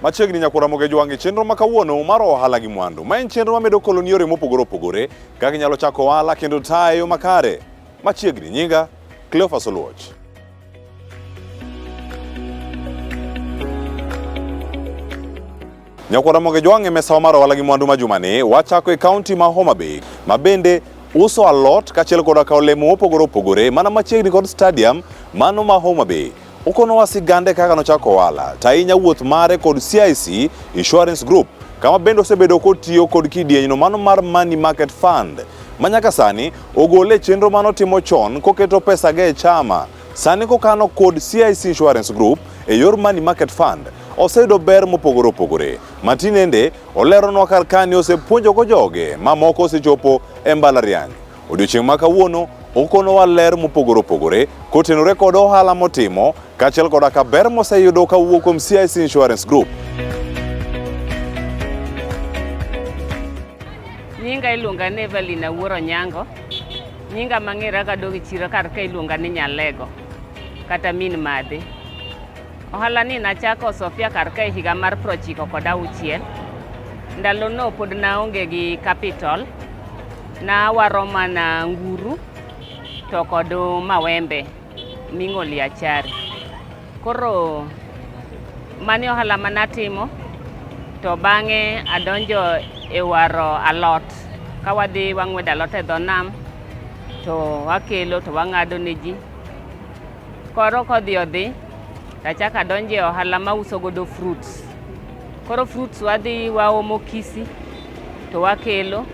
Machiegni nyakwar Ramogi Jwang' e chenro ma kawuono mar ohala gi mwandu. Ma en chenro mamedo koloni yore mopogore opogore kaka inyalo chako ohala kendo taye e yo makare. Machiegni nyinga Cleophas Oluoch. Nyakwar Ramogi Jwang' e mesawa mar ohala gi mwandu ma jumani wachako e kaunti ma Homa Bay ma bende uso alot kaachiel koda ka olemo mopogore opogore mana machiegni kod stadium mano ma Homa Bay. Okonowa sigande kaka nochako ohala, to ahinya wuoth mare kod CIC Insurance Group, kama bende osebedo kotiyo kod kidienyno mano mar Money Market Fund, ma nyaka sani ogole e chenro manotimo chon koketo pesage e chama. Sani kokano kod CIC Insurance Group e yor Money Market Fund, oseyudo ber mopogore opogore. Ma tinende oleronwa kar kani osepuonjogo joge mamoko osechopo e mbalariany. Odiochieng' ma kawuono okonowa ler mopogore opogore kotenore kod ohala motimo kaachiel koda ka ber moseyudo kawuok kuom CIC Insurance Group. Nyinga iluonga ni Evelyn Awuor Onyango. Nyinga mang'era kadog e chiro kar ka iluonga ni Nyalego kata min Madhe. Ohala ni nachako Sofia kar ka e higa mar 96. Ndalono pod naonge gi capital. Nawaro mana nguru to kod mawembe ming'olie achari. Koro mano e ohala manatimo to bang'e adonjo e waro alot. Ka wadhi wang'wedo alot e dho nam to wakelo to wang'ado ne ji. Koro kodhi odhi tachako adonjo e ohala mauso godo fruits. Koro fruits wadhi waomo Kisii to wakelo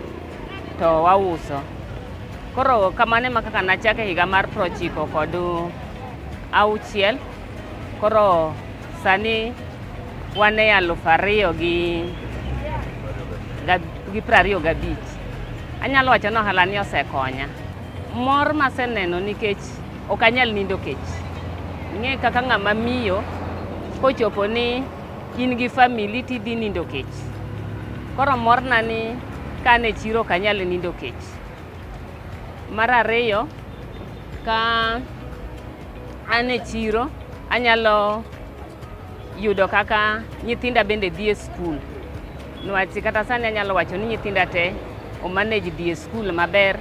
to wauso. Koro kamano ema kaka nachako e higa mar 96. Koro sani wan e 2025. Anyalo wacho ni ohala ni osekonya. Mor maseneno nikech ok anyal nindo kech. Ing'e kaka ng'ama miyo kochopo ni in gi family tidhi nindo kech. Koro morna ni ka an e chiro ok anyal nindo kech. Mar ariyo, ka an e chiro anyalo yudo kaka nyithinda bende dhi e skul. Niwach kata sani anyalo wacho ni nyithinda te o manage dhi e skul maber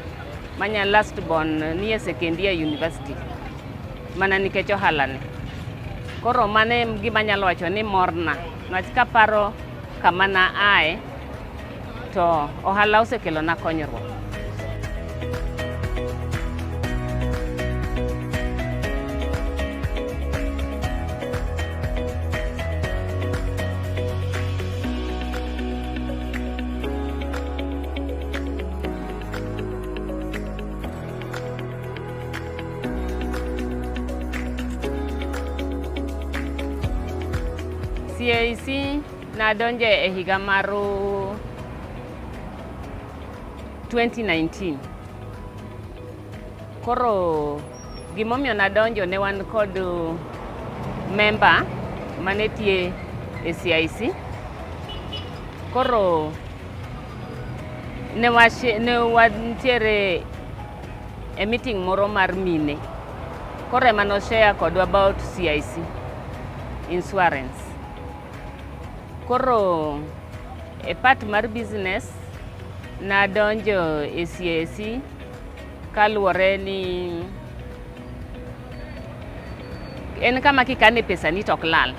manya last born nie second year university mana nikech ohala ni. Koro mano e gima anyalo wacho ni morna. Niwach kaparo kama na ae to ohala osekelona konyruok. CIC nadonje e higa mar 2019. Koro gimomiyo nadonjo ne wan kod member mane tiye e CIC. Koro ne wantiere e meeting moro mar mine. Koro ema no share kodwa about CIC insurance. Koro e part mar business nadonjo e CIC kaluwore ni en kama kikane pesani to ok lal.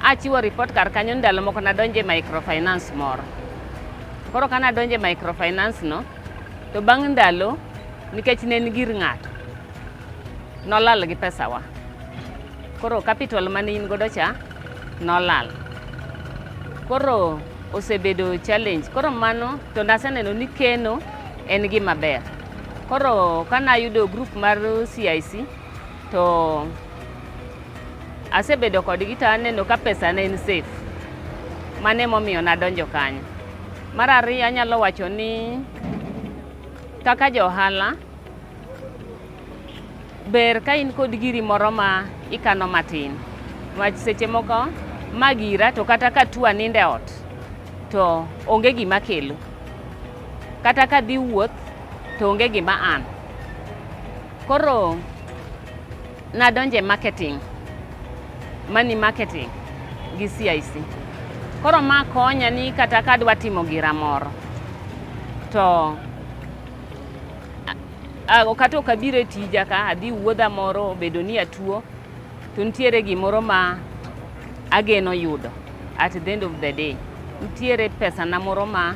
Achiwo report kar kanyo ndalo moko nadonjo e microfinance moro. Koro ka nadonjo e microfinance no, to bang' ndalo nikech ne en gir ng'ato, nolal gi pesawa. Koro capital mane in godo cha nolal. Koro osebedo challenge. Koro mano to naseneno ni keno en gima ber. Koro kanayudo group mar CIC to asebedo kodgi to aneno ka pesa ne en safe. Mano emomiyo nadonjo kanyo. Mar ariyo anyalo wacho ni kaka ja ohala ber ka in kod giri moro ma ikano matin. Niwach seche moko ma gira to kata ka tuo anindo e ot to onge gima kelo. Kata ka adhi wuoth to onge gima an. Koro nadonjo e marketing, money marketing gi CIC. Koro ma konya ni kata ka adwa timo gira moro to kata ok abiro e tija ka adhi wuodha moro obedo ni atuo to nitiere gimoro ma ageno yudo at the end of the day. Nitiere pesa na moro ma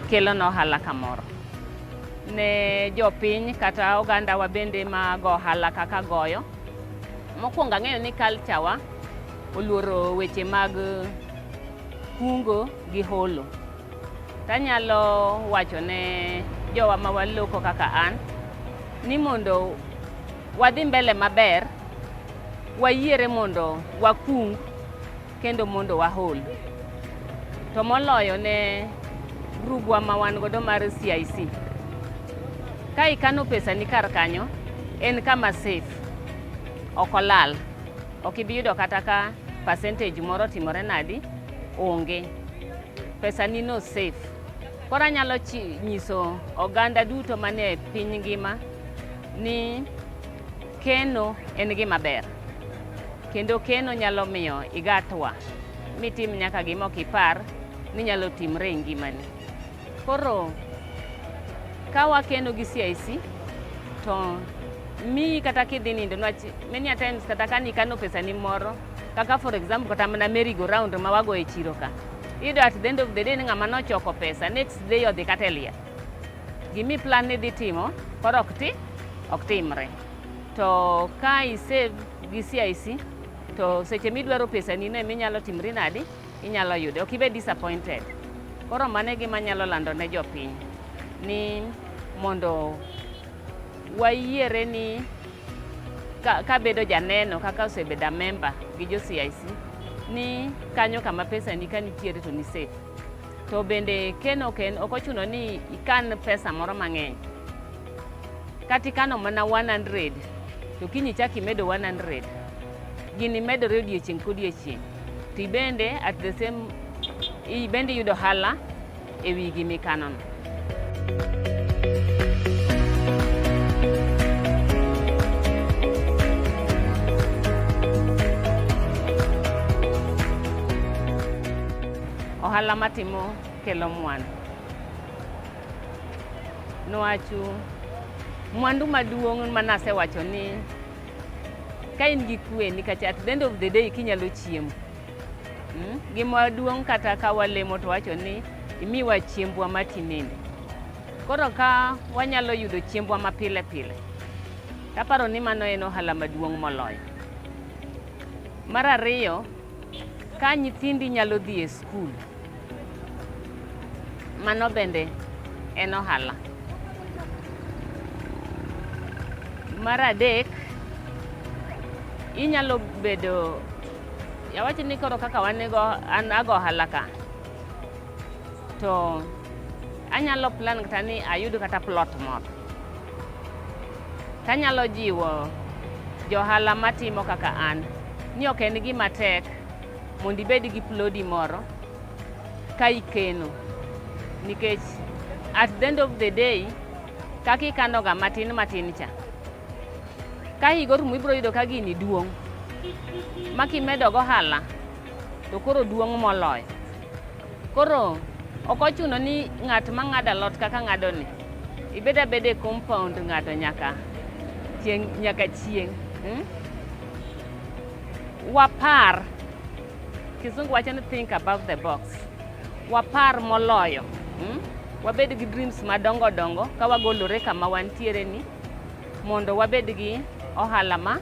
kelona ohala kamoro. Ne jopiny kata oganda wa bende ma go ohala kaka goyo. Mokwongo ang'eyo ni culture wa oluoro weche mag kungo gi holo. Tanyalo wacho ne jowa ma waloko kaka an ni mondo wadhi mbele maber, wayiere mondo wakung kendo mondo wahol. To moloyo ne grubwa ma wan godo mar CIC. Ka ikano pesa ni kar kanyo, en kama safe, ok olal. Ok ibi yudo kata ka percentage moro otimore nadi, onge. Pesa ni no safe. Koro anyalo nyiso oganda duto manie piny ngima ni keno en gima ber. Kendo keno nyalo miyo igatwa mitim nyaka gima ok ipar ni nyalo timre e ngimani. Koro ka wakeno gi CIC to miyi kata kidhi nindo niwach many a times kata ka nikano pesa ni moro kaka for example kata mana merry go round ma wago e chiro ka iyudo at the end of the day ni ng'ama nochoko pesa next day odhi kata e liel. Gimi plan ni dhi timo koro ok timre. To ka i save gi CIC to seche midwaro pesa ni no eminyalo timri nadi inyalo yude ok ibed disappointed. Koro mano e gima anyalo lando ne jopiny ni mondo wayiere ni kabedo janeno kaka osebedo a member gi jo CIC ni kanyo kama pesa ni ka nitiere to ni safe. To bende keno ok ochuno ni ikan pesa moro mang'eny. Kata ikano mana 100 to kiny ichak imedo 100 gini medore odiochieng' kodiochieng' to ibende at the same ibende iyudo ohala e wi gimikano no. Ohala matimo kelo mwandu. Niwach mwandu maduong' manasewacho ni ka in gi kwe nikech at the end of the day kinyalo chiemo. Gima duong' kata ka walemo to wacho ni imiwa chiembwa matinende. Koro ka wanyalo yudo chiembwa mapile pile, taparo ni mano en ohala maduong' moloyo. Mar ariyo, ka nyithindi nyalo dhi e skul, mano bende en ohala. Mar adek, inyalo bedo, awach ni koro kaka wan go, an ago ohala ka, to anyalo plan kata ni ayud kata plot moro. Tanyalo jiwo johala matimo kaka an ni ok en gima tek mondo ibed gi plodi moro ka ikeno nikech at the end of the day kaka ikano ga matin matin cha ka higa orumo ibiro yudo ka gini duong' ma kimedo gohala to koro duong' moloyo. Koro ok ochuno ni ng'at ma ng'ado alot kaka ng'ado ni ibed abeda e compound ng'ado nyaka chieng' nyaka chieng'. Wapar, kizungu wacho ni think above the box. Wapar moloyo. Wabed gi dreams madongo dongo ka wagolore kama wantiere ni mondo wabed gi ohala ma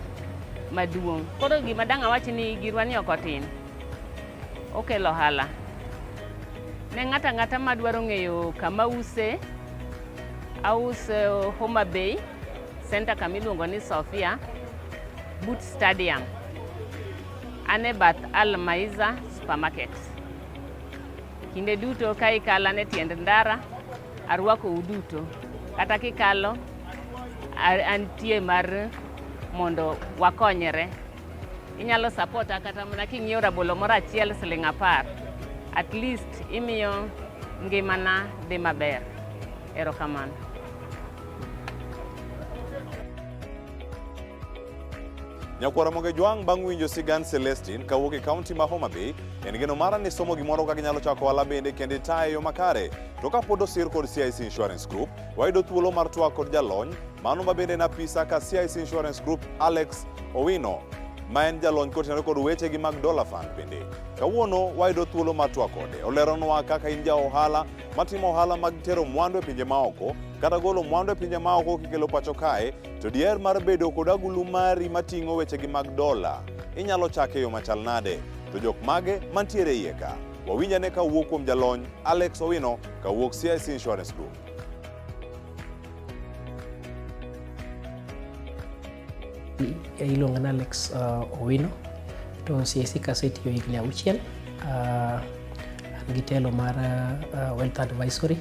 maduong'. Koro gima dang' awach ni girwa ni ok otin. Okelo ohala. Ne ng'ato ang'ata madwaro ng'eyo kama ause, auso Homa Bay Center kama iluongo ni Sofia but Stadium. An e bath Al Maiza Supermarket. Kinde duto ka ikalo an e tiend ndara, arwakou duto. Kata kikalo, antie mar mondo wakonyre. Inyalo supporta kata mana king'iewo rabolo moro achiel siling' 10. At least imiyo ngimana dhi maber. Erokamano. Nyakwara Moge Jwang' bang' winjo sigand Celestine kawuok e kaunti ma Homa Bay, en geno mara ni somo gimoro kaka inyalo chako ohala bende kendo itaye e yo makare. To kapod osir kod CIC Insurance Group, wayudo thuolo mar twak kod jalony mano ma bende en apisa ka CIC Insurance Group Alex Owino ma en jalony kotenore kod wechegi mag Dollar Fund bende. Kawuono wayudo thuolo mar twak kode. Oleronwa kaka in ja ohala matimo ohala mag tero mwandu e pinje maoko kata golo mwandu e pinje maoko kikelo pacho kae to diher mar bedo kod agulu mari mating'o wechegi mag dola inyalo chake e yo machal nade to jok mage mantiere iye ka wawinj ane ka wuok kuom jalony Alex Owino kawuok CIC Insurance Group. Iluonga ni Alex Owino to CIC kasetiyo higni 6 an gi telo mar Wealth Advisory.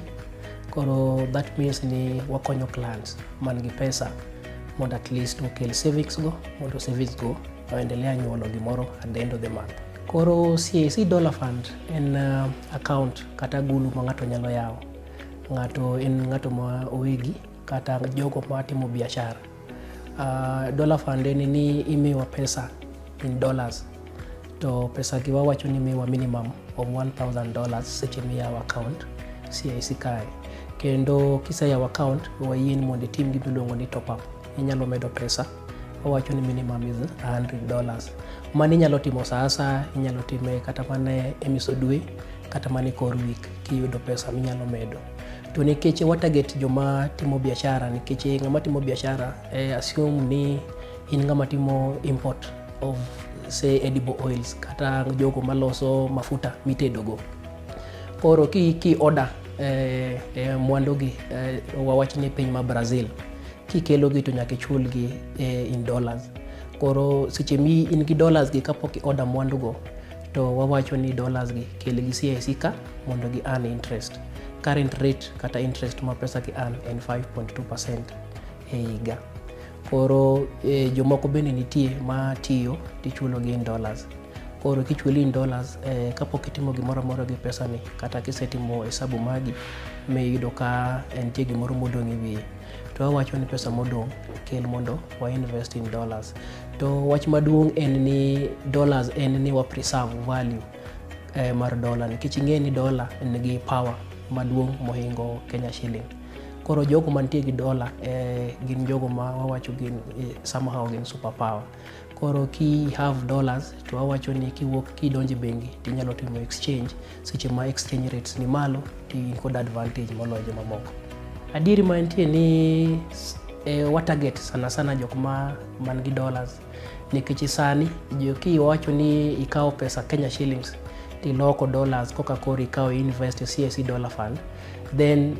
Koro that means ni wakonyo clients man gi pesa mondo at least okel savings go mondo savings go oendelea nyuolo gimoro at the end of the month. Koro CIC Dollar Fund en account kata agulu ma ng'ato nyalo yawo. Ng'ato en ng'ato ma owegi kata jogo matimo biashara. Dollar Fund en ni imiwa pesa in dollars to pesa gi wawacho ni imiwa minimum of $1,000 seche miyawo account CIC kae. Kendo kiseyawo account wayieni mondo itim gima iluongo ni top up. Inyalo medo pesa wawacho ni minimum is $100. Mano inyalo timo sa asaya, inyalo time kata mana e miso dwe kata mana e kor week kiyudo pesa minyalo medo. To nikech wa target joma timo biashara nikech ng'ama timo biashara assume ni in ng'ama timo import of say edible oils kata jogo maloso mafuta mitedogo. Koro ki order mwandu gi wawach ni piny ma Brazil kikelo gi to nyaka ichul gi in dollars. Koro seche mi in gi dollars gi kapok i order mwandu go to wawacho ni dollars gi kel gi CIC ka mondo gi earn interest. Current rate kata interest ma pesa gi earn en 5.2% e higa. Koro jomoko bende nitie ma tiyo tichulo gi in dollars. Koro kichuli in dollars kapok itimo gimoro amora gi pesa ni kata kisetimo hesabu magi miyudo ka nitie gimoro modong' e wiye to wawacho ni pesa modong' kel mondo wa invest in dollars. To wach maduong' en ni dollars en ni wa preserve value mar dollar nikech ing'e ni dollar nigi power maduong' mohingo Kenya shilling. Koro jogo mantie gi dollar gin jogo ma wawacho gin somehow gin super power. Koro ki have dollars to wawacho ni kiwuok kidonjo e bengi tinyalo timo exchange seche ma exchange rates ni malo to in kod advantage moloyo jomamoko. Adieri ma entie ni wa target sana sana jok ma man gi dollars nikech sani kiwacho ni ikawo pesa Kenya shillings tiloko dollars koka koro ikawo invest e CIC Dollar Fund then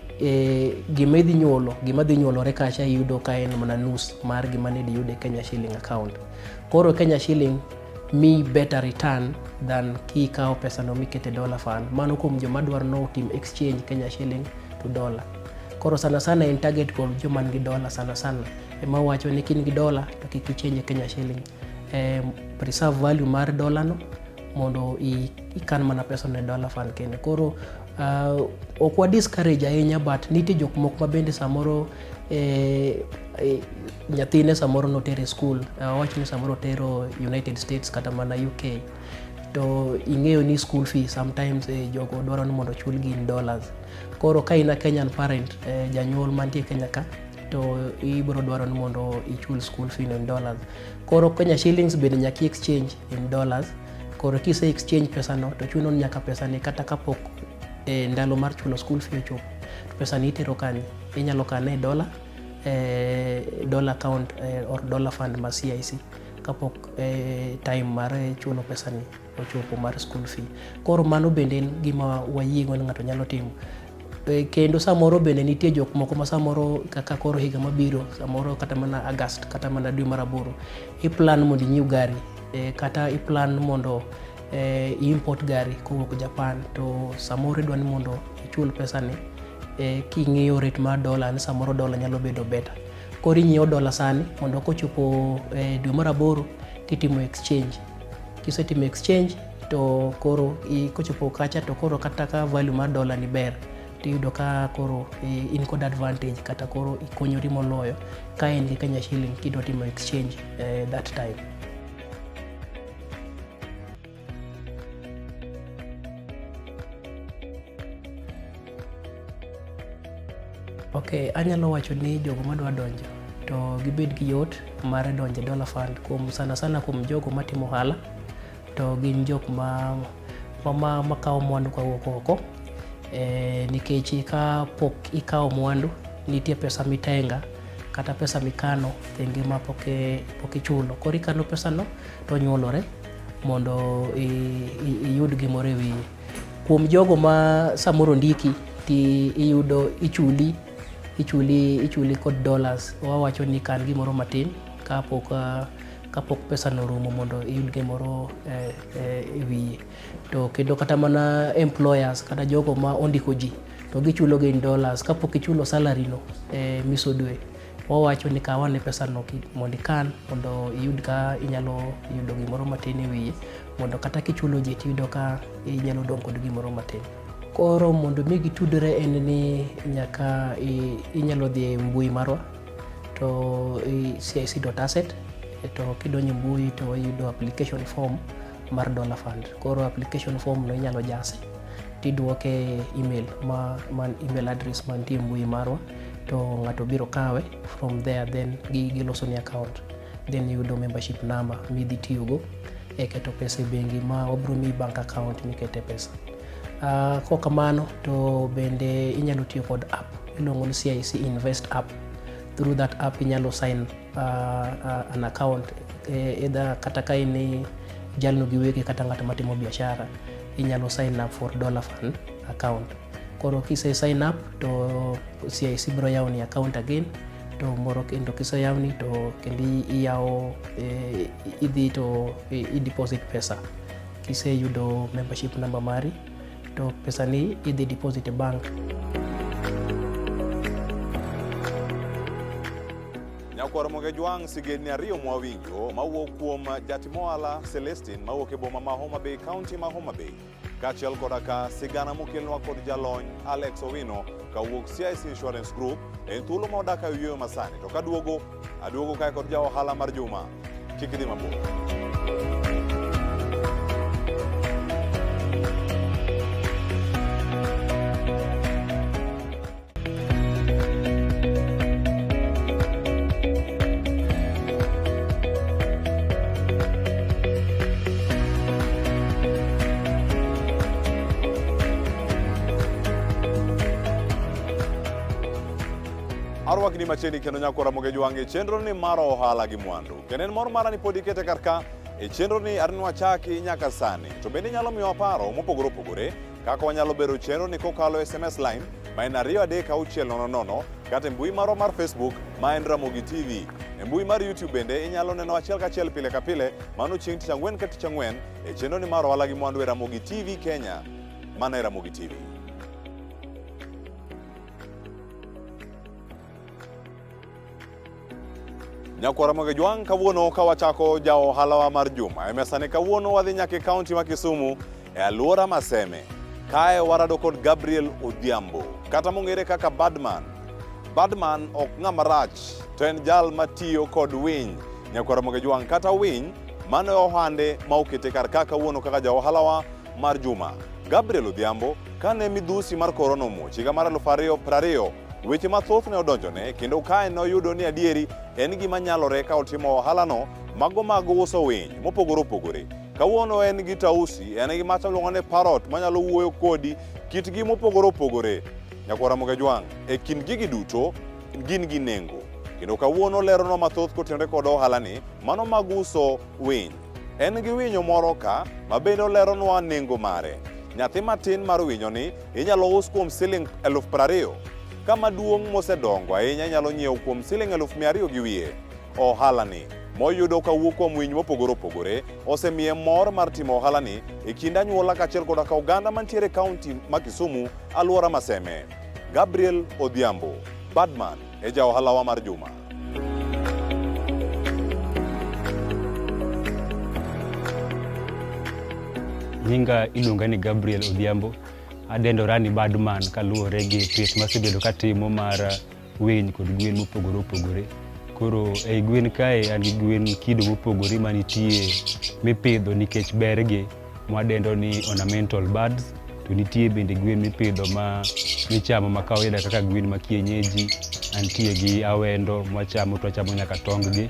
gima idhi nyuolo gima dhi nyuolore kacha iyudo ka en mana nus mar gima ne diyud e Kenya shilling account. Koro Kenya shilling mi better return than kikawo pesa no mikete dollar fund. Mano kuom joma dwaro no tim exchange Kenya shilling to dollar. Koro sana sana en target kod joma nigi dollar sana sana ema wacho ni kin gi dollar to kik ichange Kenya shilling. Preserve value mar dollar no mondo ikan mana pesa no e dollar fund kende. Koro ok wa discourage ahinya but nitie jok moko ma bende samoro nyathine samoro notero e school wawach ni samoro otero United States kata mana UK to ing'eyo ni school fee sometimes jogo dwaro ni mondo ochulgi in dollars. Koro ka in a Kenyan parent janyuol mantie Kenya ka to ibiro dwaro ni mondo ichul school fee no in dollars. Koro Kenya shillings bende nyaka exchange in dollars. Koro kise exchange pesa no to chuno ni nyaka pesa ni kata kapok ndalo mar chulo school fee ochopo to pesa ni itero kanye? Inyalo kane e dollar dollar account or dollar fund ma CIC kapok time mar chulo pesa ni ochopo mar school fee. Koro mano bende en gima wayiego ni ng'ato nyalo timo. Kendo samoro bende nitie jok moko ma samoro kaka koro higa mabiro samoro kata mana August kata mana dwe mar 8 i plan mondo inyiew gari kata i plan mondo i import gari kowuok Japan to samoro idwa ni mondo ichul pesa ni king'iyo rate mar dollar ni samoro dollar nyalo bedo better. Koro inyiewo dollar sani mondo kochopo dwe mar 8 titimo exchange. Kisetimo exchange to koro kochopo kacha to koro kata ka value mar dollar ni ber tiyudo ka koro in kod advantage kata koro ikonyori moloyo ka in gi Kenya shilling kidwa timo exchange that time. Ok, anyalo wacho ni jogo madwa donjo to gibed gi yot mar donjo e Dollar Fund kuom sana sana kuom jogo matimo ohala to gin jok ma kawo mwandu kawuok oko nikech ka pok ikawo mwandu nitie pesa mitenga kata pesa mikano thenge ma pok ichulo. Koro ikano pesano to onyuolore mondo iyud gimoro e wiye. Kuom jogo ma samoro ndiki ti iyudo ichuli ichuli ichuli kod dollars, wawacho ni kan gimoro matin kapok pesa no orumo mondo iyud gimoro e wiye. To kendo kata mana employers kata jogo ma ondiko ji to gichulo gi in dollars kapok ichulo salary no miso dwe, wawacho ni kaw ane pesa no mondo ikan mondo iyud ka inyalo yudo gimoro matin e wiye mondo kata kichulo ji tiyudo ka inyalo dong' kod gimoro matin. Koro mondo mi gitudre en ni nyaka inyalo dhi e mbui marwa to cic.asset to kidonjo e mbui to iyudo application form mar Dollar Fund. Koro application form no inyalo jase tiduoke e email ma email address mantie e mbui marwa to ng'ato biro kawe from there, then giloso ni account, then iyudo membership number midhi tiyogo e keto pesa e bengi ma wabro miyi bank account mikete pesa. Kok kamano to bende inyalo tiyo kod app iluongo ni CIC Invest app. Through that app inyalo sign an account either kata ka in jalno giwegi kata ng'at matimo biashara inyalo sign up for Dollar Fund account. Koro kise sign up to CIC biro yawoni account again to moro kendo kiseyawni to kendo iyawo idhi to i deposit pesa. Kiseyudo membership number mari to pesa ni idhi deposit e bank. Nyakwar Mogejwang' sigendni ariyo mwawinjo mawuok kuom jatim ohala Celestine mawuok e boma ma Homa Bay, kaunti ma Homa Bay, kaachiel koda ka sigana mokelnwa kod jalony Alex Owino kawuok CIC Insurance Group. En thuolo ma odak e yueyo masani to kaduogo aduogo kae kod ja ohala mar juma. Kik idhi mabor. Arwakni machiegni kendo nyakwara Mogejwang' e chenro ni mar ohala gi mwandu. Kendo en mor mara ni pod ikete kar ka e chenro ni arinwa chaki nyaka sani. To bende inyalo miyowa paro mopogore opogore kaka wanyalo bero chenro ni kokalo SMS line ma en 23600 kata e mbui marwa mar Facebook ma en Ramogi TV. E mbui mar YouTube bende inyalo neno achiel kachiel pile ka pile mano chieng' tich ang'wen ka tich ang'wen e chenro ni mar ohala gi mwandu e Ramogi TV Kenya. Mana e Ramogi TV. Nyakwara Mogejwang' kawuono ka wachako ja ohalawa mar juma. E mesane kawuono wadhi nyaka e kaunti ma Kisumu e alwora ma Seme. Kae warado kod Gabriel Odhiambo kata mong'ere kaka Badman. Badman ok ng'ama rach to en jal matiyo kod winy. Nyakwara Mogejwang' kata winy mano e ohande ma okete kar ka kawuono kaka ja ohalawa mar juma. Gabriel Odhiambo kane midhusi mar korona omuoch higa mar 2020 weche mathoth ne odonjone kendo kae noyudo ni adieri en gima nyalore ka otimo ohalano mago mag uso winy mopogore opogore. Kawuono en gi tausi, en gi macha miluongo ni parrot manyalo wuoyo kodi kitgi mopogore opogore. Nyakwara Mogejwang' e kind gigi duto gin gi nengo. Kendo kawuono leronwa mathoth kotenore kod ohalani mano mag uso winy. En gi winyo moro ka ma bende oleronwa nengo mare. Nyathi matin mar winyoni inyalo us kuom siling 20,000. Ka maduong' mosedongo ahinya inyalo nyiewo kuom siling 200,000 gi wiye. Ohalani moyudo kawuok kuom winy mopogore opogore osemiye mor mar timo ohalani e kind anyuola kaachiel koda ka oganda mantiere e kaunti ma Kisumu alwora ma Seme. Gabriel Odhiambo, Badman e ja ohalawa mar juma. Nyinga iluonga ni Gabriel Odhiambo. Adendora ni Badman kaluwore gi pith masebedo katimo mar winy kod gwen mopogore opogore. Koro ei gwen kae an gi gwen kido mopogore manitie mipidho nikech bergi mwadendo ni ornamental birds. To To nitie bende gwen mipidho ma michamo ma kawaida kaka gwen ma kienyeji, antie gi awendo mwachamo to wachamo nyaka tong gi.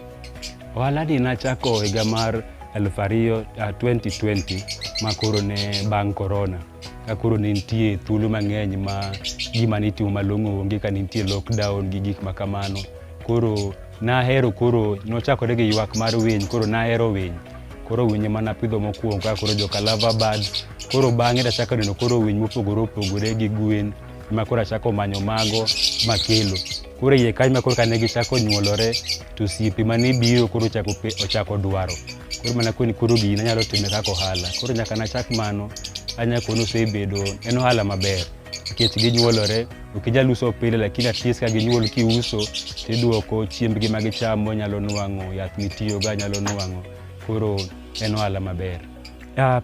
Ohala ni nachako higa mar 2000, 2020 ma koro ne bang' corona. Ka koro ne nitie thuolo mang'eny ma gima nitimo malong'o onge ka nitie lockdown gi gik ma kamano. Koro nahero koro nochakore gi ywak mar winy, koro nahero winy. Koro winy ema napidho mokwongo ka koro joka lover birds. Koro bang'e tachako neno koro winy mopogore opogore gi gwen ema koro achako manyo mago makelo. Koro iye kanyo ma koro kane gichako nyuolore to osiepe mane biro koro ochako dwaro. Koro mana koni koro gini anyalo time kaka ohala. Koro nyaka nachak mano, anya koni osebedo en ohala maber nikech ginyuolore, ok inyal uso pile lakini at least ka ginyuol kiuso tiduoko chiembgi ma gichamo, nyalo nwang'o yath mitiyogo anyalo nwang'o. Koro en ohala maber.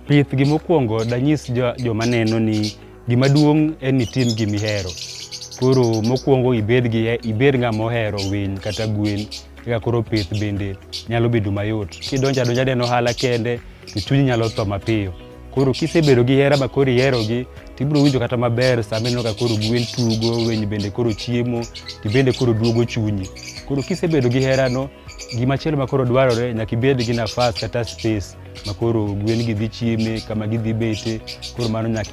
Pith gimokwongo danyis joma neno ni gima duong' en ni itim gimihero. Koro mokwongo ibed ng'ama ohero winy kata gwen eka koro pith bende nyalo bedo mayot. Kidonjo adonja ne en ohala kende to chunyi nyalo tho mapiyo. Koro kisebedo gi hera ma koro iherogi tibiro winjo kata maber sama ineno ka koro gwen tugo, winy bende koro chiemo, tibende koro duogo chunyi. Koro kisebedo gi herano, gimachielo ma koro dwarore nyaka ibed gi nafas kata space ma koro gwen gi dhi chieme, kama gidhi bete, koro mano nyaka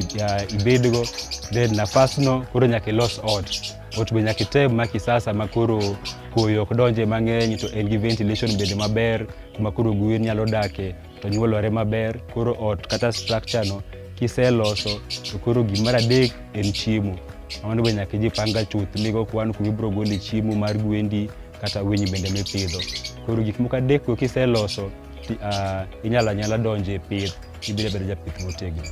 ibedgo. Then nafas no koro nyaka ilos ot. Ot be nyaka item ma kisasa ma koro koyo ok donje mang'eny to en gi ventilation bende maber kuma koro gwen nyalo dake to nyuolore maber. Koro ot kata structure no kiseloso to koro gimar adek en chiemo. Mano be nyaka ijipanga chuth migo kwan kuma ibiro gole chiemo mar gwendi kata winy bende mipidho. Koro gik moko adek go kiseloso inyalo anyala donjo e pith ibedo abeda japith motegno.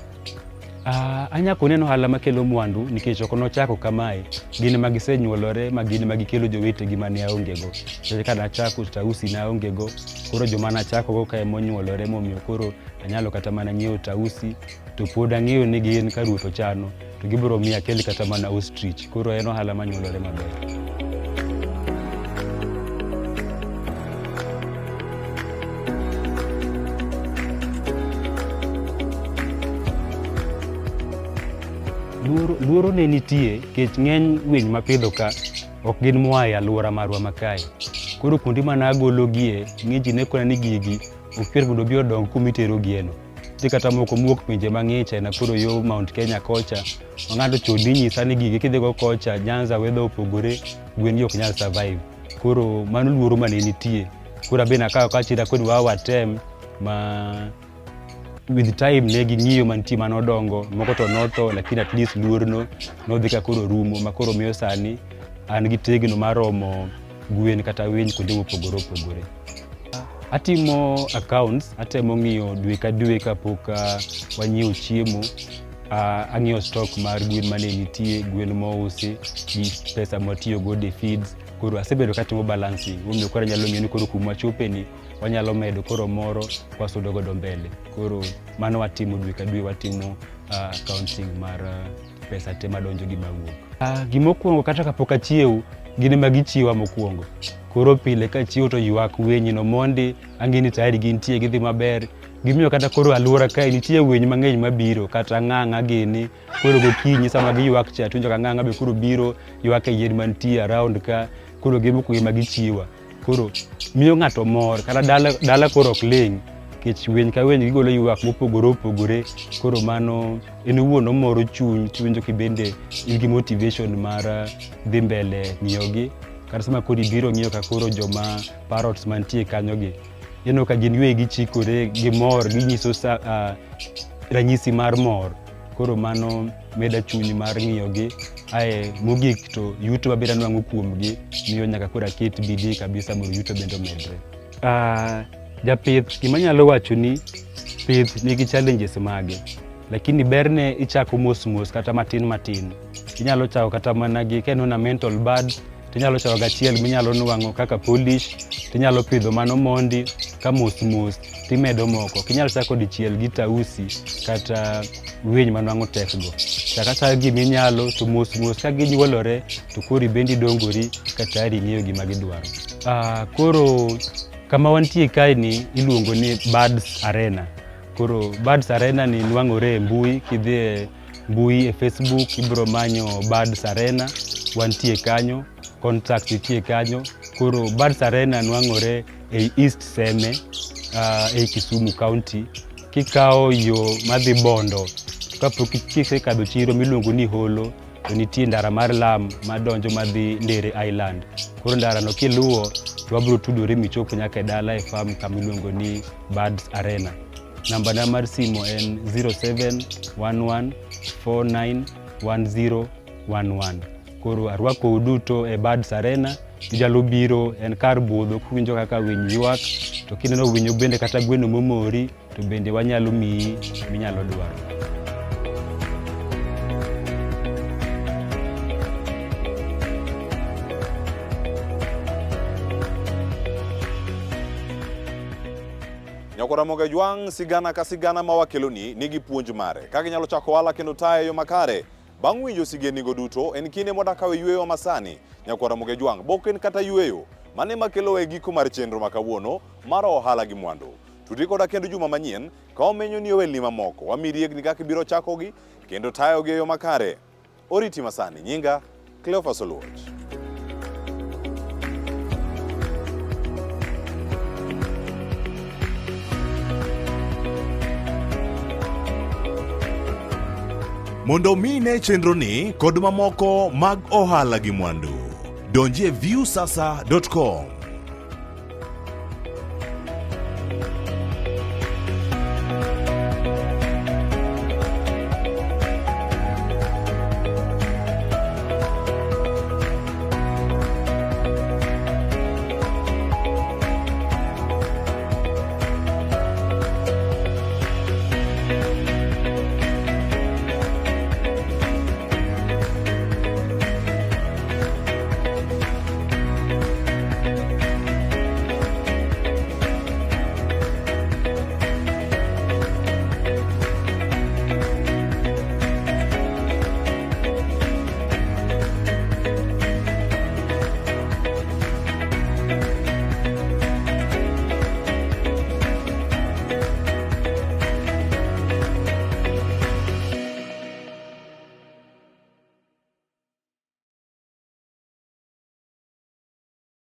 Anya koni en ohala makelo mwandu nikech ok nochako kamae, gin ema gisenyuolore ma gin ema gikelo jowetegi mane aonge go. Nikech ka nachako tausi naonge go, koro joma nachako go ka ema onyuolore momiyo koro anyalo kata mana nyiewo tausi to pod ang'eyo ni gin ka ruoth ochano to gibiro miyo akel kata mana ostrich. Koro en ohala manyuolore maber. Luoro ne nitie nikech ng'eny winy mapidho ka ok gin moa e alwora marwa ma kae. Koro kuonde mane agologie, ng'eny ji ne kona ni gigi ok yot mondo obi odong kuma iterogieno. Nitie kata moko mowuok pinje mang'ich aina koro yo Mount Kenya kocha, ma ng'ato chon inyisa ni gigi kidhigo kocha Nyanza weather opogore, gwen gi ok nyal survive. Koro mano luoro mane nitie. Koro abe nakawo kachira koni wa watem ma with time ne ging'iyo mantie manodongo, moko to notho lakini at least luorno nodhi ka koro rumo ma koro miyo sani an gi tegno maromo gwen kata winy kuonde mopogore opogore. Atimo accounts, atemo ng'iyo dwe ka dwe kapok wanyiewo chiemo. Ang'iyo stock mar gwen mane nitie, gwen mousi gi pesa mwatiyo godo e feeds. Koro asebedo katimo balancing, momiyo koro anyalo ng'iyo ni koro kuma wachope ni wanyalo medo koro moro kwasudo godo mbele. Koro mano watimo dwe ka dwe, watimo accounting mar pesa te madonjo gi mawuok. Gimokwongo kata kapok achiew, gin ema gichiewa mokwongo. Koro pile kachiew to ywak winy no mondi, ang'e ni tayari gintie gidhi maber. Gimiyo kata koro alwora kae nitie winy mang'eny mabiro, kata ng'ang'a gini. Koro gokinyi sama giywak cha, tiwinjo ka ng'ang'a be koro biro ywak e yien mantie around ka. Koro gin mokwongo ema gichiewa. Koro miyo ng'ato mor, kata dala koro ok ling', nikech winy ka winy gigolo ywak mopogore opogore. Koro mano en owuon omoro chuny, tiwinjo kibende in gi motivation mar dhi mbele ng'iyogi. Kata sama koro ibiro ng'iyo ka koro joma parrots mantie kanyo gi, ineno ka gin giwegi gichikore, gimor, ginyiso ranyisi mar mor. Koro mano meda chuny mar ng'iyogi. Ae mogik to yuto mabende anwang'o kuomgi miyo nyaka koro aket bidii kabisa mondo yuto bende omedre. Japith gima anyalo wacho ni pith nigi challenges mage, lakini berne ichako mos mos kata matin matin. Inyalo chako kata mana gi ka en ornamental bird, tinyalo chako gachiel minyalo nwang'o kaka polish, tinyalo pidho mano mondi ka mos mos timedo moko. Ok inyal chako dichiel gi tausi kata winy manwang'o tek go. Chak achaka giminyalo to mos mos ka ginyuolore to koro ibendi idongori ka tayari ing'eyo gima gidwaro. Koro kama wantie kae ni iluongo ni Birds Arena. Koro Birds Arena ni nwang'ore e mbui kidhi e mbui e Facebook ibiro manyo Birds Arena, wantie kanyo, contact nitie kanyo. Koro Birds Arena nwang'ore ei East Seme, ei Kisumu County. Kikawo yo madhi Bondo, to kapok kisekadho chiro miluongo ni Holo, to nitie ndara mar lam madonjo madhi Ndere Island. Koro ndarano kiluwo to wabiro tudore michop nyaka e dala e farm kama iluongo ni Birds Arena. Nambana mar simo en 0711491011. Koro arwakou duto e Birds Arena, inyalo biro, en kar budho kiwinjo kaka winy ywak, to kineno winyo bende kata gweno momori to bende wanyalo miyi minyalo dwaro. Nyako Ramogi Ajwang' sigana ka sigana ma wakeloni nigi puonj mare kaka inyalo chako ohala kendo taye e yo makare. Bang' winjo sigendnigo duto, en kinde mwadakawe yueyo masani. Nyako Ramogi Ajwang' bok en kata yueyo. Mano ema kelowa e giko mar chenro ma kawuono mar ohala gi mwandu. Tudri koda kendo juma manyien ka wamenyo ni ohelni mamoko, wami riekni kaka ibiro chakogi kendo tayogi e yo makare. Oriti masani, nyinga Cleophas Oluoch. Mondo omi ine chenroni kod mamoko mag ohala gi mwandu, donji e viusasa.com.